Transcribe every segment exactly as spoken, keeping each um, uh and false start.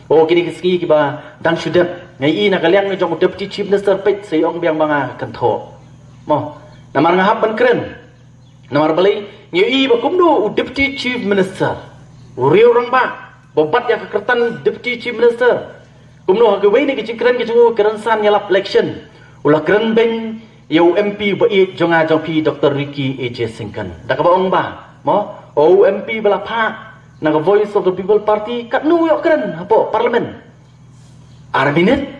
O kine ki sngi kiba dang shu dep, nga ïohi na ka liang jong u Deputy Chief Minister peit sa ïa ong biang ba nga kynthoh. Mo, namar nga hap ban kren. Namar balei, nga ïohi ba kumno u Deputy Chief Minister, u riew rangbah ba bat ïa ka kyrteng Deputy Chief Minister, kumno ha kawei na ki jingkren ki jong u, kren san ïalap election, u la kren beiñ ïa u M P ba ïeit jong nga jong phi, Doctor Ricky A J Syngkon, da kaba ong ba, mo, o u M P ba la phah na ka Voice of the People Party, katno u ïoh kren hapoh Parliament? Ar minit?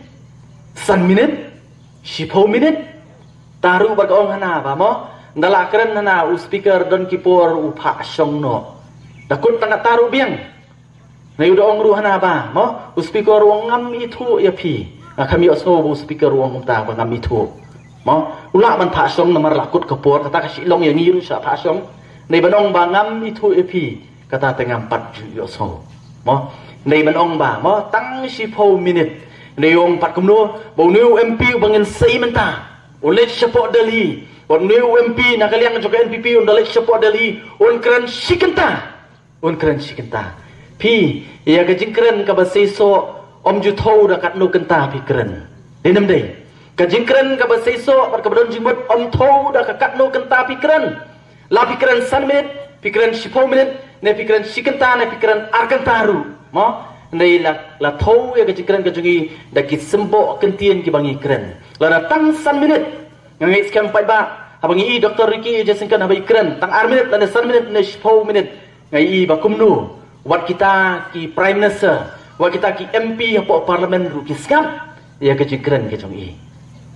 San minit? Shiphew minit? Te ruh bad ka ong hana ba, mo, ynda la kren hana u Speaker don ki por u phah shong noh. Da kut tang kata ruh biang. Nga ïoh da ong ruh hana ba, mo, u Speaker u ong ngam ithuh ïa phi. Nga kham ïohsngew ba u Speaker u ong kumta ba ngam ithuh. Mo, u lah ban phah shong namar la kut ka por, kata ka shu long ïa ngi ruh sha phah shong. Dei ban ong ba ngam ithuh ïa phi, kata te ngam pat ju ïohsngew. Mo, dei ban ong ba, mo, tang shiphew minit. Dei ong pat kumno ba une u M P uba ngin sei mynta, u leit shapoh Delhi. Wat une u M P na ka liang jong ka N P P un da leit shapoh Delhi, un kren shi kynta. Un kren shi kynta. Phi, ïa ka jingkren kaba seisoh, ym ju thew da katno kynta phi kren. Dei ne ym dei? Ka jingkren kaba seisoh bad kaba don jingmut, ym thew da ka katno kynta phi kren. La phi kren san minit, phi kren shiphew minit, ne phi kren shi kynta, ne phi kren ar kynta ruh, mo? Hynrei la, la thew ïa ka jingkren ka jong ngi da ki symboh kyntien kiba ngi kren. Lada tang san minit, nga ngeit skhem paidbah, haba ngi i Doctor Ricky A J Syngkon haba i kren tang ar minit lane san minit ne shiphew minit, nga i ba kumno wat kita ki Prime Minister, wat kita ki M P hapoh Parliament ruh ki sngap ïa ka jingkren ka jong i.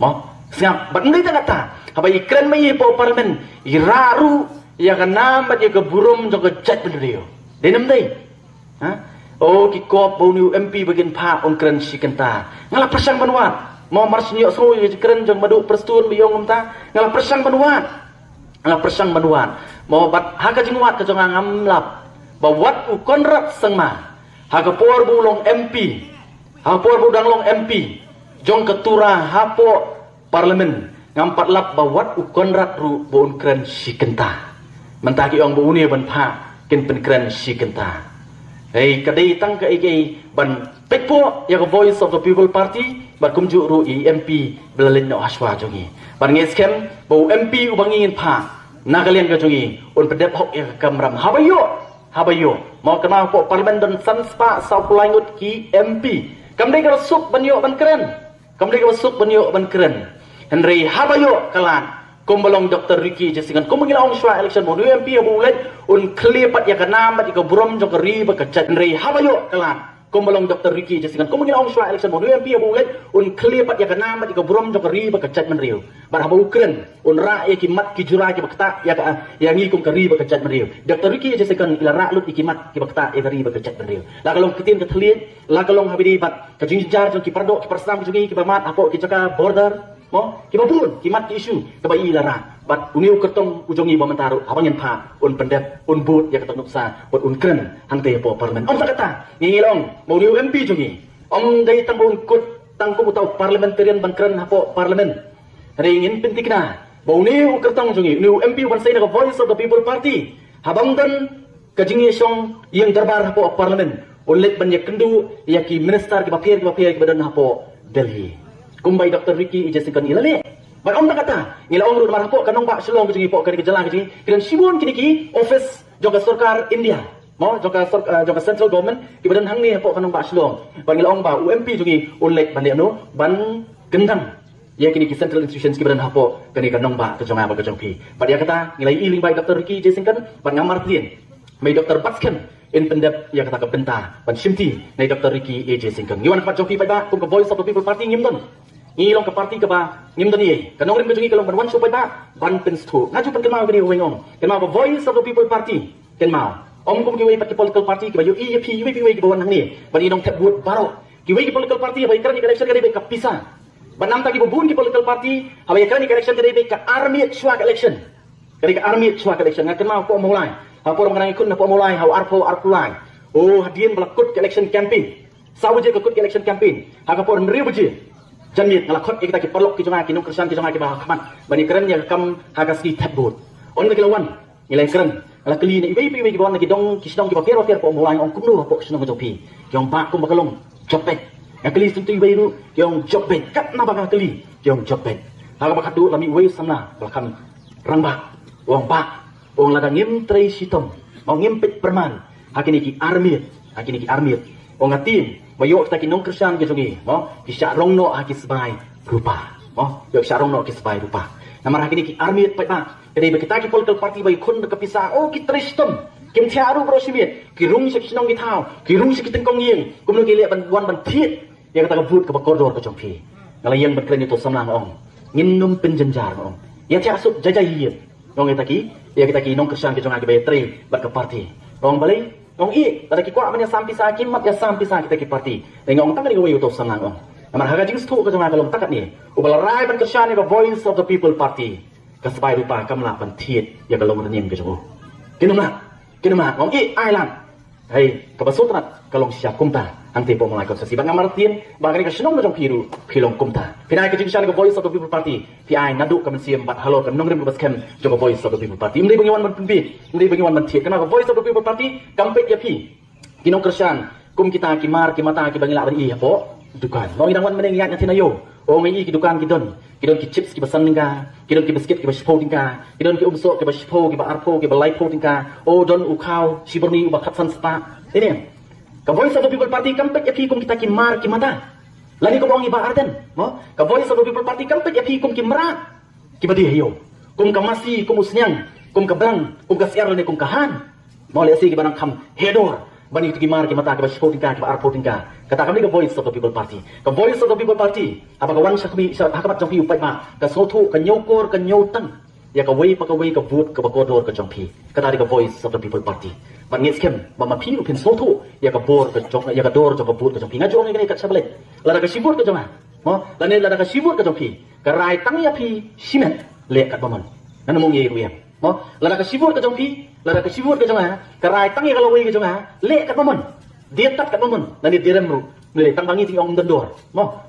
Mo, sngap. Bad ym dei tang kata, haba i kren ma i hapoh Parliament, i rah ruh ïa ka nam bad ïa ka burom jong ka jaitbynriew. Dei ne ym dei? Ha? O, ki kop ba une u M P ba kin phah un kren shi kynta. Nga la pyrshang ban wad. Mo, mar shu ïohsngew ïa ka jingkren jong Madu Prestone ba i ong kumta, nga la pyrshang ban wad. Nga la pyrshang ban wad. Mo, bad ha ka jingwad ka jong nga ngam lap ba wat u Conrad Sangma, ha ka por ba u long M P, ha ka por ba u dang long M P jong ka Tura hapoh Parliament, ngam pat lap ba wat u Conrad ruh ba un kren shi kynta. Mynta ki ong ba une ban phah kin pynkren shi kynta. Hei, ka dei tang kaei kaei ban peit pok ïa ka Voice of the People Party bad kumjuh ruh i M P ba la leit noh hashwa jong ngi. Bad nga ngeit skhem ba u M P uba ngi ngin phah na ka liang ka jong ngi un pyndep hok ïa ka kamram. Haba ïoh, haba ïoh. Mo, kynmaw hapoh Parliament don san spah sawphew lai ngut ki M P. Kam dei kaba suk ban ïoh ban kren. Kam dei kaba suk ban ïoh ban kren. Hynrei haba ïoh ka lad, kumba long Doctor Ricky A J Syngkon, kumba ngi la ong shwa election, ba une u M P haba u leit un khlieh pat ïa ka nam bad ïa ka burom jong ka ri bad ka jait. Hynrei haba ïoh ka lad, kumba long Doctor Ricky A J Syngkon, kumba ngi la ong shwa election, ba une u M P haba u leit un khlieh pat ïa ka nam bad ïa ka burom jong ka ri bad ka jaitbynriew. Bad haba u kren, un rah ïa ki mat ki jura kiba ktah ïa ka, ïa ngi kum ka ri bad ka jaitbynriew. Doctor Ricky A J Syngkon i la rah lut ïa ki mat kiba ktah ïa ka ri bad ka jaitbynriew. La ka long ktien ka thylliej, la ka long haba ïadei bad ka jingjynjar jong ki paradoh ki parasnam ki jong ngi kiba mad hapoh ki jaka border, mo, kiba bun ki mat ki issue kaba i la rah. Bad une u kyrtong u jong ngi ba mynta ruh haba ngin phah un pyndep, un bud ïa kata ka nuksa bad un kren hangtei hapoh Parliament. Ym tang kata, ngi ngi la ong ba une u M P jong ngi ym dei tang ba un kut tang kum uta u parliamentarian ban kren hapoh Parliament. Hynrei ngin pynthikna ba une u kyrtong jong ngi, une u M P uban sei na ka Voice of the People Party, haba ym don ka jingïashong ïing dorbar hapoh Parliament, un leit ban ïakynduh ïa ki minister kiba pher kiba pher kiba don hapoh Delhi. Kumba i Doctor Ricky A J Syngkon i la leh. Bad ym tang kata, ngi la ong ruh namar hapoh ka nongbah Shillong ka jong ngi, hapoh kane ka jylla ka jong ngi, ki don shibun kine ki office jong ka sorkar India, mo, jong ka sor-, eh, jong ka central government, kiba don hangne hapoh ka nongbah Shillong. Bad ngi la ong ba u M P jong ngi un leit ban leh no, ban kyndang ïa kine ki central institutions kiba don hapoh kane ka nongbah ka jong nga bad ka jong phi. Bad ïa kata ngi la ïohi lyngba i Doctor Ricky A J Syngkon, bad ngam artatien ba i Doctor Batskhem in pyndep ïa kata ka bynta ban shimti na i Doctor Ricky A J Syngkon. Ngi wan ha khmat jong phi paidbah, kum ka Voice of the People Party ngim don, ngi long ka party kaba ngim don ei. Ka nongrim ka jong ngi ka long ban wan shuh paidbah ban pynsngewthuh. Nga ju pynkynmaw kane kawei, nga ong, kynmaw ka Voice of the People Party, kynmaw, ym kum kiwei pat ki political party kiba ïohi ïa phi iwei pa iwei kiba wan hangne ban ïa nongthep vote baroh. Kiwei ki political party haba ïakren ïa ka election ka dei beit ka pisa. Bad namta kiba bun ki political party haba ïakren ïa ka election ka dei beit ka ar miet shuwa ka election. Ka dei ka ar miet shuwa ka election. Nga kynmaw hapoh Mawlai, ha por ba nga dang ïakhun hapoh Mawlai ha u arphew arphew lai, o, hadien ba la kut ka election campaign, saw baje ka kut ka election campaign, ha ka por hynriew baje janmiet nga la khot ïa kita ki paralok ki jong nga, ki nongkyrshan ki jong nga kiba ha khmat ban ïakren ïa ka kam ha ka sngi thep vote. Ynda ki la wan, ngi la ïakren, nga la kylli na iwei pa iwei kiba wan na ki dong ki shnong kiba pher ba pher hapoh Mawlai, nga ong kumno hapoh ka shnong ka jong phi? Ki ong bah kumba ka long Jop beit. Nga kylli sngewthuh iwei ruh, ki ong jop beit. Katba nga kylli, ki ong jop beit. Ha kaba khatduh la mih uwei u samla ba la khang rangbah. U ong bah, u ong lada ngim trei shitom, u ong ngim peit pyrman ha kine ki armiet, ha kine ki armiet, u ong nga tieng ba ïoh kita ki nongkyrshan ki jong ngi, u ong ki shah rong noh ha ki sbai rupa. U ong ïoh ki shah rong noh ha ki sbai rupa. Namar ha kine ki armiet paidbah, ka dei ba kita ki political party ba ki khun da ka pisa, oh ki trei shitom. Kim thiah ruh baroh shi miet, ki rung sha ki shnong ki thaw, ki rung sha ki tyngkong ïing, kumno ki leh ban wan ban thied ïa kata ka vote kaba kordor ka jong phi. Nga la ïeng ban kren ïa uto u samla, nga ong ngin nym pynjynjar, nga ong ïa thiah suk jai jai ïa, nga ong ïa kita ki, ïa kita ki nongkyrshan ki jong nga kiba ïatrei bad ka party. Nga ong balei? Nga ong ïa lada ki kwah ban ïasam pisa, ki mat ïasam pisa kita ki party. Te nga ong tang kane kawei uto u samla, nga ong namar ha ka jingsngewthuh ka jong nga ka long tang katne, uba la rai ban kyrshan ïa ka Voice of the People Party, ka sbai rupa kam lah ban thied ïa ka longrynïeng ka jong u. Kin ym lah. Kin ym lah, nga ong ïa ai lang. Hei, kaba sngewtynnat ka long shisha kumta, hangtei hapoh Mawlai constituency, bad nga martien ba ha kane ka shnong ka jong phi ruh phi long kumta. Phi ai ka jingkyrshan ka Voice of the People Party, phi ai naduh ka mynsiem bad halor ka nongrim kaba skhem jong ka Voice of the People Party. Ym dei ba ngi wan ban pynbiej, ym dei ba ngi wan ban thied, namar ka Voice of the People Party kam peit ïa phi ki nongkyrshan kum kita ki mar ki mata kiba ngi lah ban ïoh hapoh dukan. Nga ong ngi dang wan mynne ngi ïaid na thin aïu, nga ong ïa ki dukan ki don, ki don ki chips kiba san tyngka, ki don ki biscuit kiba shiphew tyngka, ki don ki umsoh kiba shiphew, kiba arphew, kiba laiphew tyngka. Oh, don u khaw shi byrni uba khatsan spah. Ine, ka Voice of the People Party kam peit ïa phi kum kita ki mar ki mata. Lane kumba ong i Bah Ardent, mo, ka Voice of the People Party kam peit ïa phi kum ki mrad kiba die ha ïew, kum ka masi, kum u sniang, kum ka blang, kum ka syiar lane kum ka han. Mo, lehse kiba nang kham heh dor ban ïa kito ki mar ki mata kiba shiphew tyngka, kiba arphew tyngka. Kata kam dei ka Voice of the People Party. Ka Voice of the People Party, haba ka wan sha khmih, sha ha khmat jong phi u paidbah, ka sngewthuh, ka ñiewkor, ka ñiewtang ïa kawei pa kawei ka vote kaba kordor ka jong phi. Kata dei ka Voice of the People Party. Bad ngi skhem ba ma phi ruh phin sngewthuh ïa ka bor ka jong, ïa ka dor jong ka vote ka jong phi. Nga ju ong ïa kane kat sha balei. Lada ka shi vote ka jong nga, mo, lane lada ka shi vote ka jong phi ka rai tang ïa phi shimet, leh katba mon. Ngan ym ong ïa i ruh ïa, mo, lada ka shi vote ka jong phi, lada ka shi vote ka jong nga ka rai tang ïa ka lawei ka jong nga, leh katba mon. Die tad katba mon, lane die rem ruh, leh tang ba ngi te ngi ong ym don dor, mo.